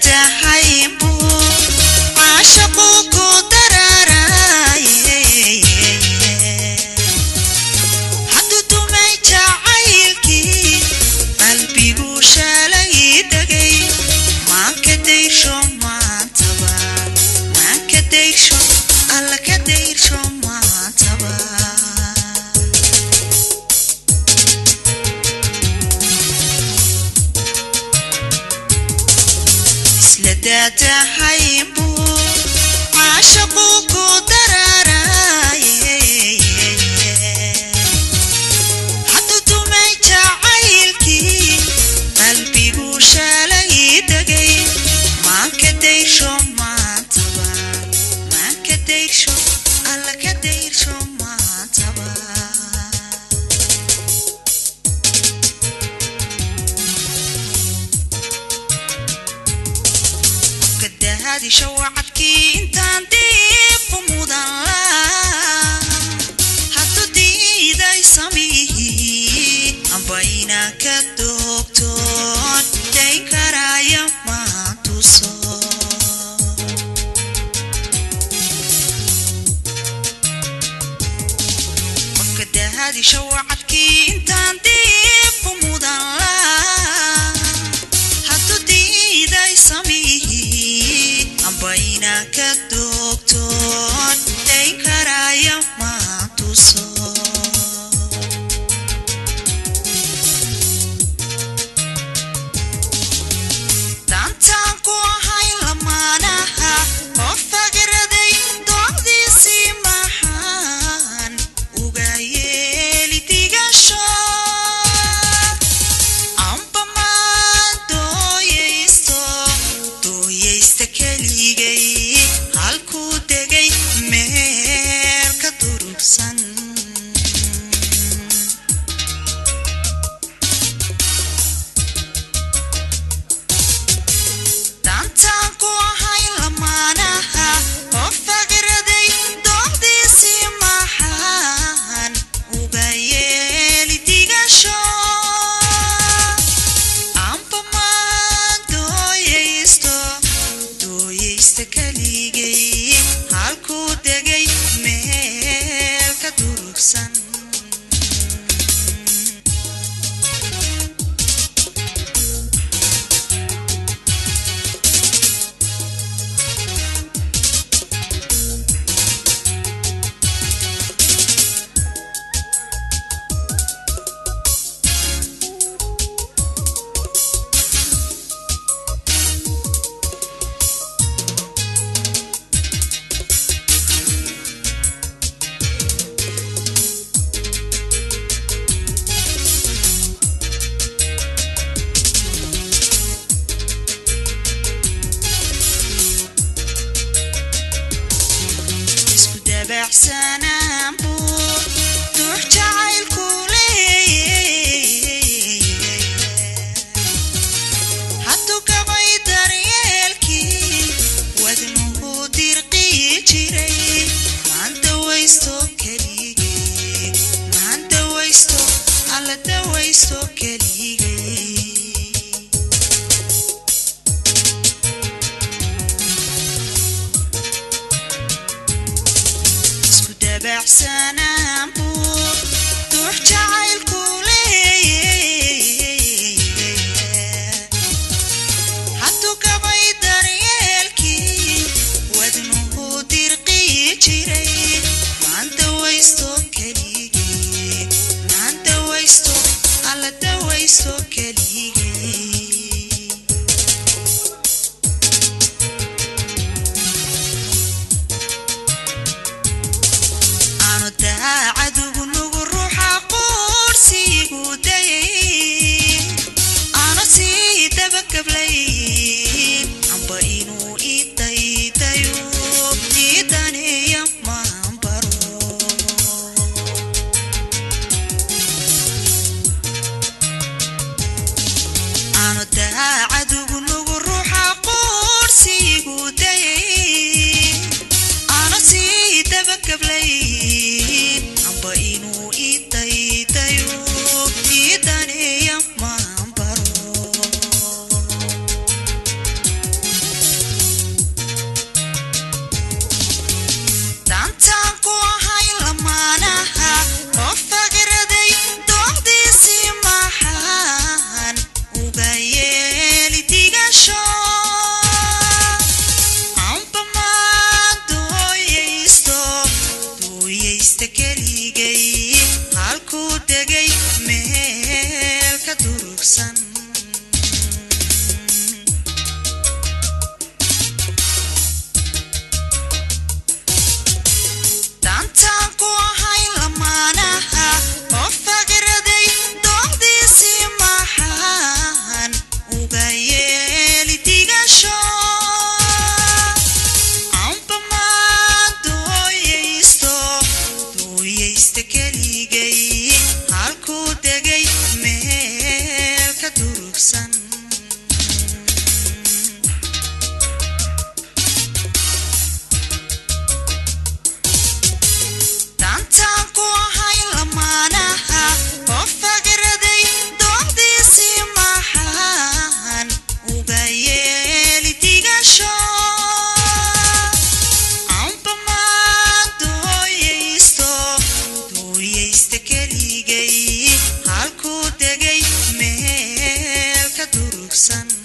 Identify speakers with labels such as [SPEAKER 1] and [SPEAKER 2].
[SPEAKER 1] daatahay buu caashaqu ku dararaye. Hadduu dumay jacaylkii qalbigu shalay degay, maan ka dayrsho maantaba, maan ka dayrsho, alla ka dayrsho maantaba. Isla daatahay buu caashaqu ku dararaye. Hadduu dumay jacaylkii qalbigu shalay degay, maan ka dayrsho maantaba, maan ka dayrsho, alla ka dayrsho maantaba. Qofka daadisha wacadkii intaan dib u mudan laa, hadduu diiday samihii amba inaan ka doogtoon dayn karaya maantuso. Qofka daadisha wacadkii intaan dib u mudan laa, hadduu diiday samihii amba inaan ka doogtoon dayn karaya maantuso. Dantaan ku ahay lamaanaha oo fagraday doodiisii, maxaan uga yeeli digasho? Amba maan dooyaysto, dooyaysta keligay halkuu degay meel ka durugsan. Dantaan ku ahay lamaanaha oo fagraday doodiisii, maxaan uga yeeli digasho? Amba maan dooyaysto, dooyaysta keligay halkuu degay meel ka durugsan. Isku dabacsanaan buu duux jacaylku leeyahay. Hadduu gabay daryeelkii wadnuhu dirqiyi jiray, maan dawaysto keligay, maan dawaysto, alla dawaysto keligay. Isku dabacsanaan buu duux jacaylku leeyahay. Hadduu gabay daryeelkii wadnuhu dirqiyi jiray, maan dawaysto keligay, maan dawaysto, alla dawaysto keligay. Aanu daacadugu nugu ruuxa quursiigu dayay, aanu sii dabagablay amba inuu ii daydayo ii daneeya maan baro. durugsan.